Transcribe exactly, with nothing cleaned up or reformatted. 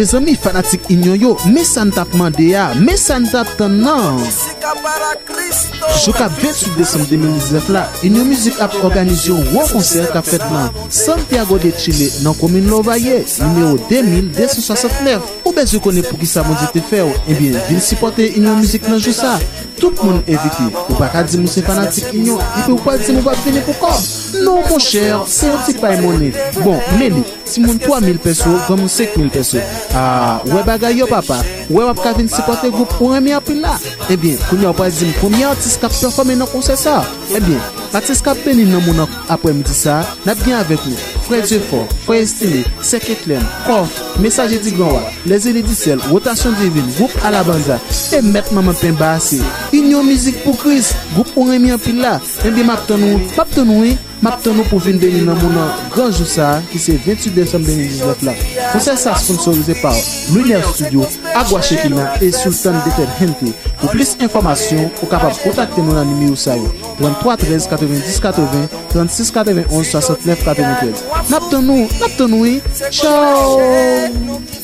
Mezanmi, fanatik Inyon yo, men sa n t ap mande a, men sa n t ap tann nan. Jou k ap venntuit desanm de mil diznèf la, Inyon Mizik ap òganize yon gwo konsè k ap fèt nan Santiago de Chile, nan komin Lovalle, nimewo de mil de san swasantnèf. Ou bezwen konnen poukisa Bondye te fè w? Ebyen, vin sipòte Inyon Mizik nan jou sa. Tout moun envite. Ou pa ka di m ou se fanatik Inyon, epi ou pral di m ou p ap vini pou kòb. Non, monchè, se yon ti pay monnen. Bon, men li, timoun twa mil peso, granmoun senk mil peso. Ah, wè bagay yo, papa. Wè w ap ka vin sipòte gwoup ou renmen anpil la. Ebyen, kounye a w pral di m konbyen atis k ap pèfòme nan konsè sa a? Ebyen, atis k ap beni nanm ou nan aprèmidi sa a, n ap gen avèk nou Frè Dye Fò, Frè Estimé, Sè Ketlèn, Kòf, Mesaje di Gran Wa, Lèzeli di Syèl, Wotasyon Divin, Gwoup Alabanda, e Mèt Manman Penba a se Inyon Mizik pou Kris, gwoup ou renmen anpil la. Ebyen, m ap tann ou, m ap tann ou wi, m ap tann ou pou vin beni nanm ou nan gran jou sa a, ki se venntuit desanm de mil diznèf la. Konsè sa a sponsorize pa Lumière Studio, Agua Shekina e Sultan de Ted Hente. Pou plis enfòmasyon, ou kapab kontakte nou nan nimewo sa yo, tranntwa trèz katrevenndis katreven, trannsis katrevenonz, swasantnèf katreventrèz. N ap tann ou, n ap tann ou wi. Tchao!